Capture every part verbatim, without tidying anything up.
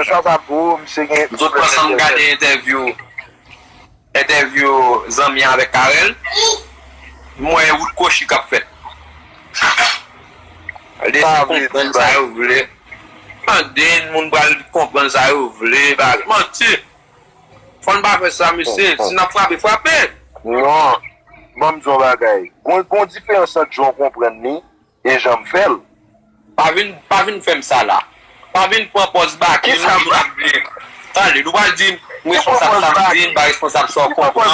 Sa, sa pou ou, misye gen. M sot pran san m gade entèvyou, entèvyou zanmi avèk Carel. M wè wout kwochi k ap fèt. Al desen konprann sa yo vle. Tande moun pral konprann sa yo vle. Ba, manti. Fò n pa fè sa, mesye. Si n ap frape, frape. Non. Ban m di yon bagay. Gon, gon diferans ant jan w konprann li e jan m fè l. Pa vin, pa vin fè m sa la. Pa vin pran pòz Baky, nou vin ap vle. Tande, nou pral di m responsab sa m di, m pa responsab sa w konprann.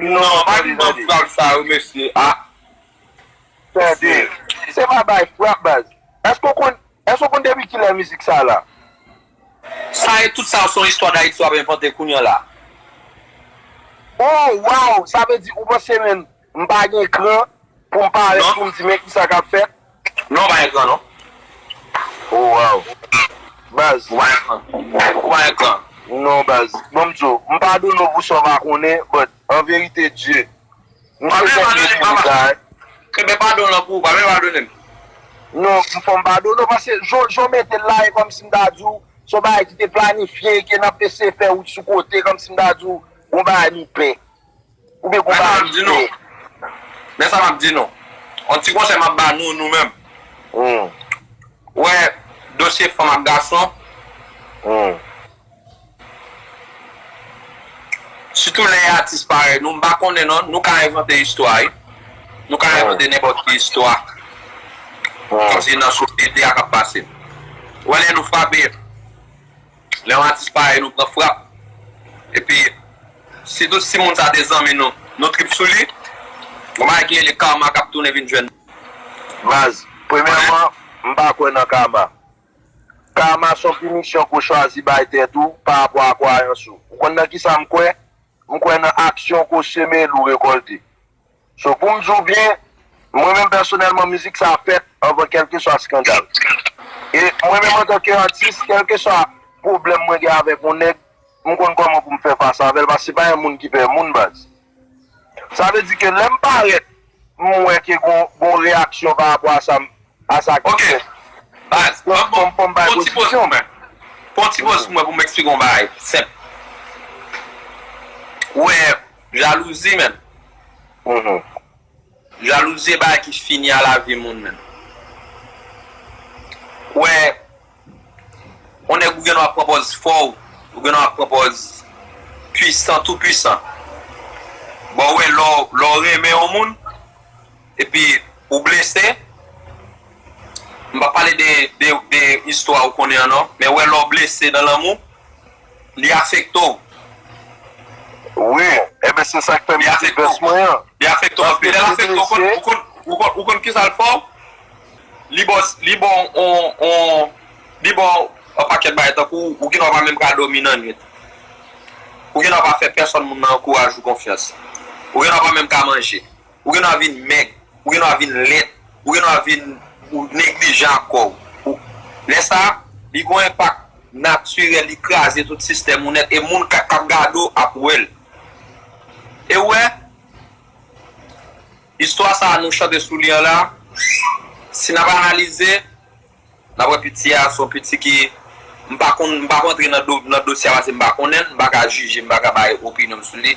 Non, pa vin ban m frap sa yo, mesye. Ah. Tande, se pa bay frap, baz. Èske w konn, èske w konn depi kilè mizik sa la? Sa e tout sa, se yon istwa Dayiti w ap envante kounye a la. Oh, wow! Sa vle di ou panse menm m pa gen kran pou m parèt pou m di men kisa k ap fèt? Non, pa gen kran, non. Oh, wow. Baz. Ou pa gen kran. Ou pa gen kran. Non, baz. Ban m di w, m padone w pou sa w pa konnen, but an verite, Dye, M se tèt mwen pou sa. Kenbe padon lan pou ou, pa vle padone m. Non, m fò m padone w, paske jan, jan w mete l la, e kòmsi m ta di w, se yon bagay ki te planifye, ke n ap eseye fè wout sou kote, kòmsi m ta di w, gon bagay nou pè. Oubyen gon bagay nou pè. Men sa m ap di nou. Men sa m ap di nou. Yon ti konsèy m ap ba nou, nou menm. Ou wè, dosye fanm ak gason, sitou lè e atis parèy nou, m pa konnen non, nou ka envante istwa, wi. Nou ka envante nenpòt ki istwa. Kòmsi nan sosyete a k ap pase. Ou wè lè nou frape, lè yon atis parèy nou pran frap, epi, sitou si moun sa te zanmi nou, nou trip sou li, gon bagay ki rele karma k ap tounen vin jwenn nou. Baz, premyèman, m pa kwè nan karma. Karma se yon pinisyon ke w chwazi bay tèt ou pa rapò a kwayans ou. Ou konn nan kisa m kwè? M kwè nan aksyon ke w seme, l ou rekòlte. So, pou m di w byen, mwen menm pèsonèlman, mizik sa fèt anvan kèlkeswa eskandal. E mwen menm antanke atis, kèlkeswa pwoblèm mwen gen avèk yon nèg, m konn kòman pou m fè fas avè l, paske se pa yon moun ki pè moun, baz. Sa vle di ke lè m parèt, m wè ke gon, gon reyaksyon pa rapò a sa, a sa ki fèt. Baz, fò m, fò m bay pozisyon m. Pran ti poz pou mwen, pou m eksplike yon bagay senp. Ou wè, jalouzi, menn. Jalouzi e bagay ki fini a lavi moun, menn. Ou wè, yon nèg ou gen dwa pran pòz fò, ou gen dwa pran pòz pwisan, tou pwisan. Bon, ou wè, lè w, lè w renmen yon moun, epi ou blese, m pa pale de, de, de istwa ou konnen an non, men ou wè, lè w blese nan lanmou, li afekte w. Wi, enben se sa k fè m di vès mwen an. Li afekte w anpil. Lè l afekte w, ou konn, ou konn, ou konn, ou konn kisa l fè w? Li ba w, li ba w on, on, li ba w on pakèt bagay, tankou ou gen dwa pa menm ka dòmi nan nwit. Ou gen dwa pa fè pèsòn moun nan ankouraj ou konfyans. Ou gen dwa pa menm ka manje. Ou gen dwa vin mèg, ou gen dwa vin lèd, ou gen dwa vin ou neglijan ak kò w. Ou, lè sa, li gon enpak natirèl, li kraze tout sistèm ou nèt, e moun k ap gade w ap wè l. E ou wè, istwa sa a nou chante sou li an la, si n ap analize, n ap wè piti a, se yon piti ki, m pa konn, m pa konn antre nan do, nan dosye a paske m pa konnen l, m pa ka jije, m pa ka bay opinyon m sou li.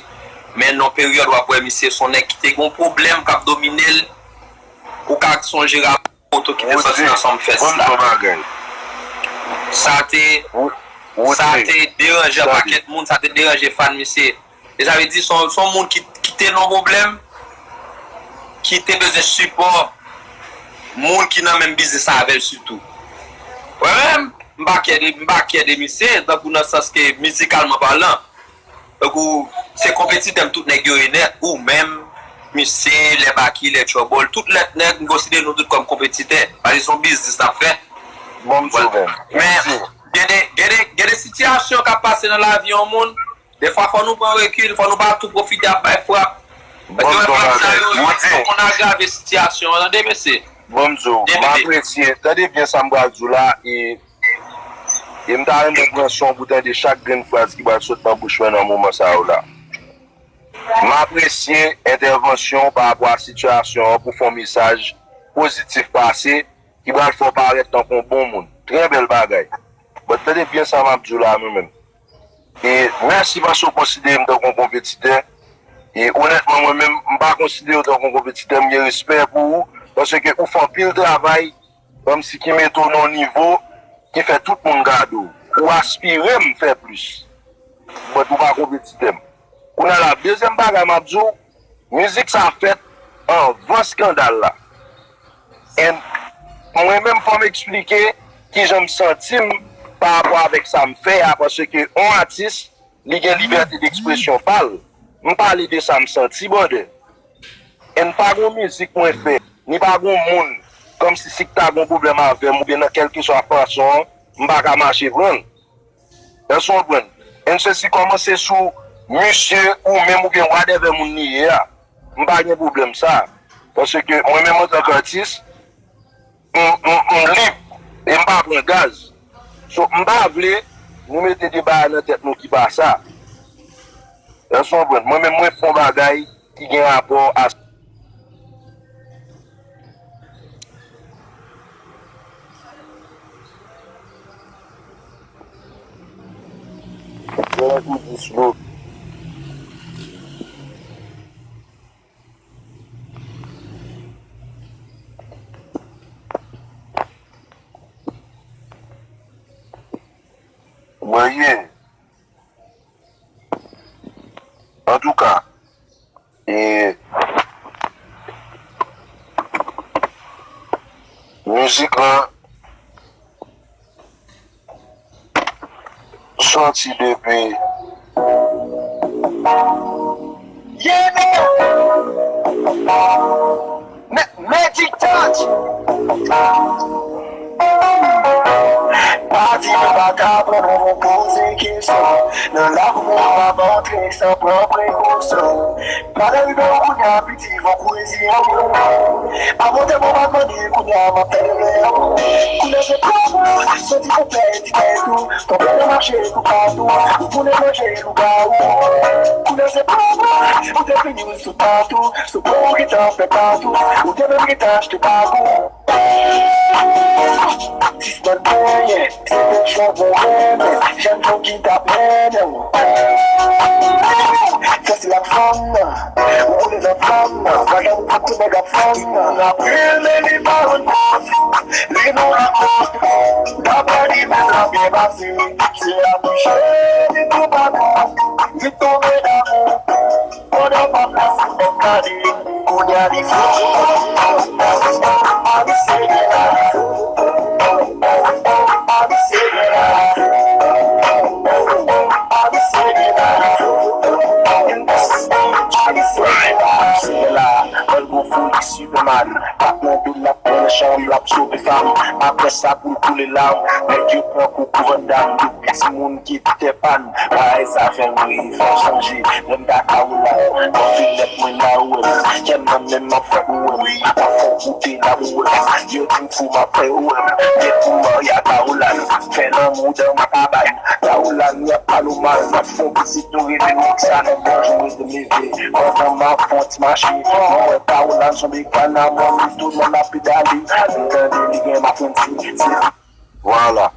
Men nan peryòd w ap wè misye se yon nèg ki te gen yon pwoblèm k ap domine l, ou ka sonje rapò foto ki te sòti nan Sumfest la. Sa te, sa te deranje yon pakèt moun, sa te deranje fan misye. E sa vle di, se yon, se yon moun ki, ki te nan pwoblèm, ki te bezwen sipò moun ki nan menm biznis avè l sitou. Mwen menm, m pa kyè de, m pa kyè de misye, tankou nan sans ke mizikalman palan. Tankou, se konpetitè m tout nèg yo ye nèt, ou menm, misye, lè Baky, lè Trouble, tout lèt nèg, m konsidere nou tout kòm konpetitè. Paske se yon biznis n ap fè. Bon, m di w menm. Men, gen de, gen de, gen de sitiyasyon k ap pase nan lavi yon moun, Defwa, fò nou pran rekil, fò nou pa tou pwofite ap bay frap. Paske wè frap sa yo, yo konn agrave sitiyasyon an, tande, mesye. Bon, m di w, m apresye, tande byen sa m pral di w la, e, e m ta renmen pran son pou tande chak grenn fraz ki pral sot nan bouch mwen nan moman sa yo la. M apresye entèvansyon w pa rapò a sitiyasyon an pou fè yon mesaj pozitif pase, ki pral fè w parèt tankou yon bon moun. Trè bèl bagay. But tande byen sa m ap di w la, mwen menm. E mèsi paske w konsidere m tankou yon konpetitè. E onètman, mwen menm, m pa konsidere w tankou yon konpetitè, m gen respè pou ou, paske ou fè anpil travay, kòmsi ki mete w nan yon nivo ki fè tout moun gade w. Ou aspire m fè plis. But ou pa konpetitè m. Kounye a la, dezyèm bagay m ap di w, mizik sa fèt anvan eskandal la. And mwen menm, fò m eksplike kijan m santi m pa rapò avèk sa m fè a, paske yon atis, li gen libète dekspresyon pa l. M pale de sa m santi, brother. And pa gon mizik mwen fè, ni pa gon moun, kòmsi si k ta gon pwoblèm avè m oubyen nan kèlkeswa fason an, m pa ka mache pran l. Èske w konprann? And se si kòmanse sou misye ou menm oubyen whatever moun li ye a, m pa gen pwoblèm sa. Paske mwen menm antanke atis, m, m, m lib e m pa pran gaz. So, m pa vle nou mete de bagay nan tèt nou ki pa sa. Èske w konprann? Mwen menm, mwen fè yon bagay ki gen rapò a Gen yon kou dis lo. Mwen ye. Antouka, e, mizik lan soti depi Ye nou! Magic Touch! Pa di nou pa ka pran, nou poze kesyon. Nan lakou nou ap antre san pran prekosyon. Pale rive ou kounye a, piti, van kou rezi an. Avan te bon, pa mande, kounye a, m ap fè leve. Koulè se pwòp, soti pou pèdi tèt ou. Tonbe nan mache toupatou, ou konnen manje lougawou. Koulè se pwòp, ou te fini sou tatou. Sou pou ou gentan fè tatou, ou te menm gentan achte bagou. Sispann plenyen, se pechon pou renmen, jèn jan ki t ap mennen w. Fè se ak fanm nan, ou koule nan fanm nan, bagay ou pa konnen ak fanm nan. N ap rilmen li pa yon kòf, li nou lakòf. Daprè li menm l ap byen pase, se ap bouche li toupatou, li tonbe damou. Pandan fanm nan fout tèt kale, kounye a li fou. Abise gen la li fou. Abise gen la li fou. Abise gen la li fou. Abise gen la li fou. Abise gen la. Lè l gon fou li Superman. Pa tande l ap pran nan chanm, l ap sove fanm. Apre sa pou l koule lam. Nèg yo pran kou pou Van Damme. Yo piti moun ki Tè pa n, bagay sa fè m ri, fè m sonje. Lè m ta Caroline, konfidant mwen la ou wè m. Kè m nan men m ap fè ou wè m. M ap fè w goute la ou wè m. Yo di m fou m ap fè ou wè m. Gen pou marye ak Caroline. Fè lanmou dan m ap abay. Caroline, y ap pale w mal. M ap fè w pitit nou reve Roxane. Bonjou, mwen te leve. Pandan m ap fè yon ti mache. Mwen wè Caroline son bekana. Mwen tou mwen ap pedale. M tande li gen m ap fè yon ti, ti. Vwala.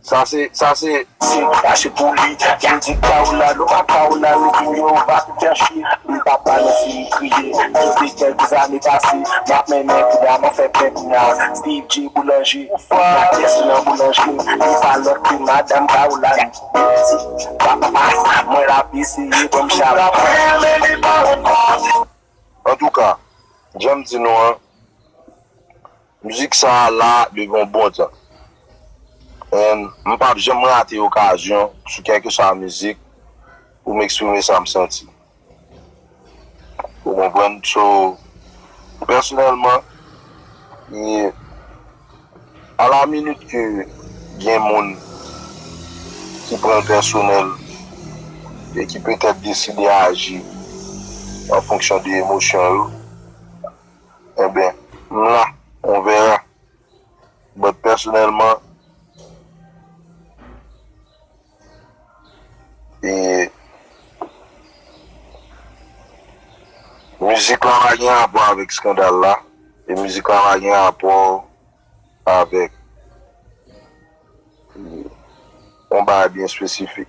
Sa se, sa se. Se, sa se pou li. Yo di Caroline, ou pa Caroline, li di yo, ou pa te fè chye. Li pa pale si li kriye. Depi kèk zane pase, m ap mennen kouda, m ap fè plen kounya. Steve J Boulanger, la pyès nan boulanjri. Li pa lòt ke madanm Caroline. Li di, papa, mwen la eseye ban m chal. Antouka, jan m di nou an, mizik sa a la depi yon bon tan. And m p ap janm rate okazyon sou kèlkeswa mizik pou m eksprime sa m santi. Ou konprann? So, pèsonèlman, e, a la minit ke gen moun ki pran l pèsonèl e ki petèt deside aji an fonksyon de emosyon yo, enben, m la, on verra. But pèsonèlman, e, mizik la pa gen rapò avèk eskandal la, e mizik la pa gen rapò avèk yon bagay byen espesifik.